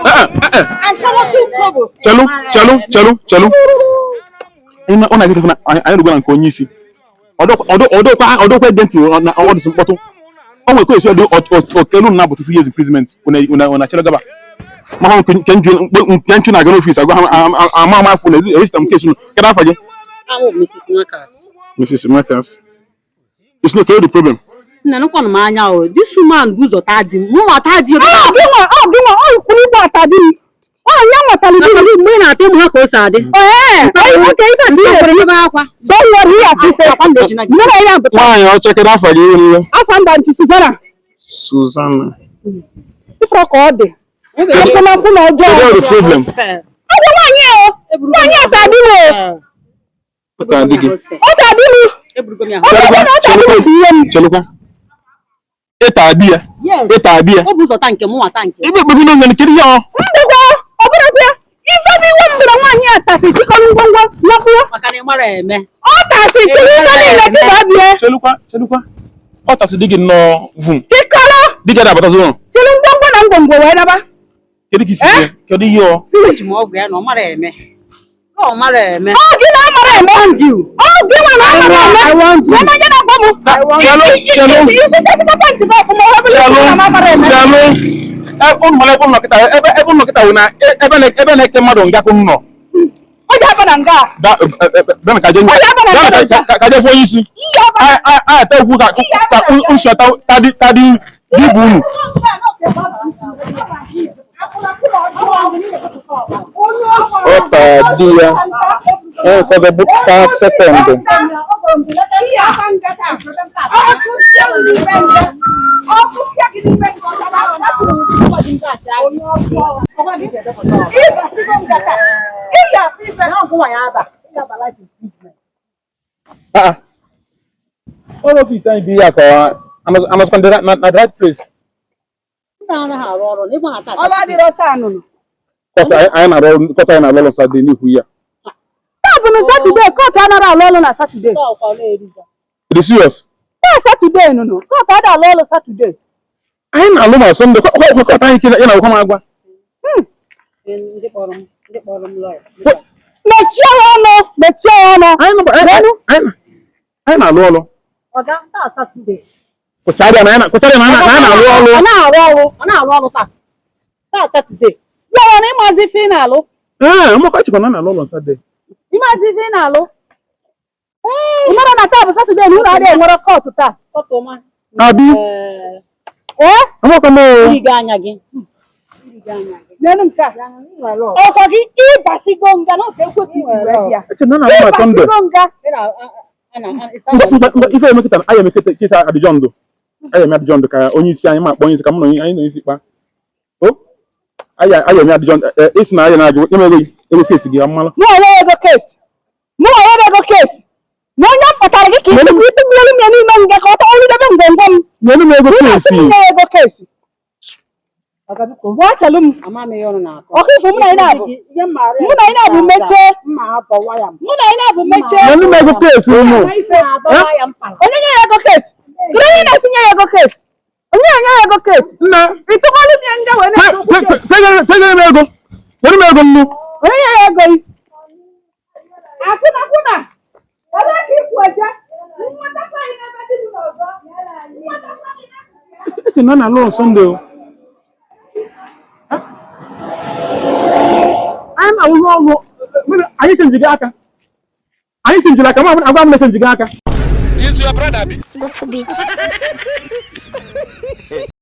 Ee. Chelu, chelu, chelu, chelu. Ọ na-agịta na anyị rugoro na nke onye isi. Ọdọkwa ege ntị na ọdụsị mkpọtụ. O nwere ka esi ọdụ okelu na bụ 2 years imprisonment. Una chere gaba. Ma ha nke nchu na-aga n'office agwa ha ama ama afọ na ejista m case. Kedu afa gị? Ahụ Mrs. Nwakas. Mrs. Marcus. It's not the problem. Nna, nụkwanụ m anya o. This woman bụ ụzọ taa di m. Mụ nwa taa di m. Ọ gị nwa, ọ gị nwa, ọ kwuru igbo ata di m. Ọ ya nwetara di m. Mgbe ị na-ata ụmụ ha ka o si adị. Ee, oke ife a Ndị dị ebe akwa. Don't worry, ya asị Akwa na ejina gị. mụ na ya bụ Nwaanyị ọcha, kedu afa gị niile? Afọ mba ntị Susana. Susanna. Ifụrụ ka ọ dị. Nkwụ na ọjọọ. Kedu the problem? Ọ bụ nwaanyị o. Nwaanyị ata di m o. Ọ ka dị gị. Ọ ta di m. Eburugo m ya. Ọ bụ na ọ ta di m bụ ihe m. Chelụkwa. Ịta di ya. Yes. Ịta di ya. O bụ ụzọ taa nke mụ nwa taa nke. Igbe ekpezi n'oge, kedu ihe ọ? Ndekwa, ọ bụrụkwa ya. Ife bụ iwe m bụrụ nwaanyị a tasị chịkọrọ ngwongwo lakpuo. Maka na ị mara eme. Ọ tasị chịrị ife niile chịba bie. Chelụkwa, chelụkwa. Ọ tasị di gị nnọọ vum. Chịkọrọ Di gị adabatazi ụlọ. chịrị ngwongwo na ngwongwo wee naba. Kedu ka isi mee? Kedu ihe ọ? Eji m ọgwụ ya na ọ mara eme. Ọ mara eme. Ọ gị na amara eme. Ọ gị nwa na amara eme. Wee onye na-agwa m. Chelụ, chelụ. Isi pant gị ọfụma, ọ bụrụ Chelụ, na amara eme. chelụ. Ụnụ mara ebe ụnụ kịta, ebe ụnụ kịta wụ na ebe na-eke mmadụ ngakụ nọ. Ọ ga-aba na nga. Da bịa ka je Onye abana bịa ka je fụ onye isi. Ihe ọba. A ata egwu ka nsu ata tadi tadi dibụ unu. Ọ ta di ya, e ụfọdụ bụ taa second. Ah. Ọrụ office anyị bụ ihe a ka anọsịkwa na the right place. Ndị anaghị arụ ọrụ na ịgba na taa. Ọba adịrọ taa nụnụ. Court anyị na-arụ ọrụ, court anyị na-arụ ọrụ Saturday n'ihu ya. Taa bụ na Saturday, court anaghị alụ ọrụ na Saturday. Dị serious? Taa Saturday nụnụ, court adịghị alụ ọrụ Saturday. Anyị na-alụ ma Sunday, court anyị kere ya na akwụkwọ m agwa. Ndị kpọrọ m lawyer. Mechie ya ọnụ, mechie ya ọnụ. Anyị na-alụ ọrụ. Ọga, taa Saturday. Kụcharịa na anyị na-alụ ọrụ. Ọ na-arụ ọrụ. Ọ na-arụ ọrụ taa. Taa Saturday. Ya na ịmazi ife ị na-alụ. Ee, mmakọ chịkwa na anyị na-alụ ọrụ Saturday. Ịmazi ife ị na-alụ. Ị mara na taa bụ Saturday na ụlọ adịghị enwere court taa. Court ọma. Abi. Ee, Ee? Amakwa m o. irigo anya gị. Irigo anya gị. N'elu nke a. Ọkwa gị ịbasigo nga na ofe ekwe ka isi wee bịa. Eche na na-alụ ma Sunday. Ịbasigo nga. Ị na- a- a- a- a- ịsa Mba, mba, mba, ife eme kịta, anyị eme kịta kesa adịjọ ndụ. Anyị eme adịjọ ndụ ka onye isi anyị ma akpọ onye isi ka mụ na onye anyị na onye isi kpa. O anyị eme adịjọ ndụ, esi na anyị na-agụ eme ego case gị amalụ. Mụ onwe ego case. Mụ onwe ego case. Na onye m kpọtara gị ka ịtụgbuolu m ya n'ime nga ka ọ tọọ debe ngwongwo m. Nyere m ego Ị na-asị case. m nye ya ego case. Ọga, biko. Gwa chelụ m. Ama m ihe ọnụ na-akọ. Ọkụ ifo mụ na ị na-abụ. Ihe m maara. Mụ na ị na-abụ mechie. Mma adọwa ya. Mụ na ị na-abụ mechie. Nyere m ego case unu. Mma adọwa ya mpara. Onye nye ya ego case? Kedu onye na-esi nye ya ego case? Onye nye ya ego case? Nna. Ịtụkwalụ m ya nga wee na-ekwu okwu case. Pegere m ego. Nyere m ego nnu. Onye nye ya ego yi? Akwụna kwụna. Ebe ka ikwu eje? Nwetakwa anyị n'ebe dị gị n'ọzọ. Nwetakwa anyị n'ebe. Eche na na-alụ ọrụ Sunday o. Anyị na-alụ ọrụ, anyị chenjigo aka. Anyị chenjiri aka, ma agwa m na chenjigo aka. Is your brother God forbid.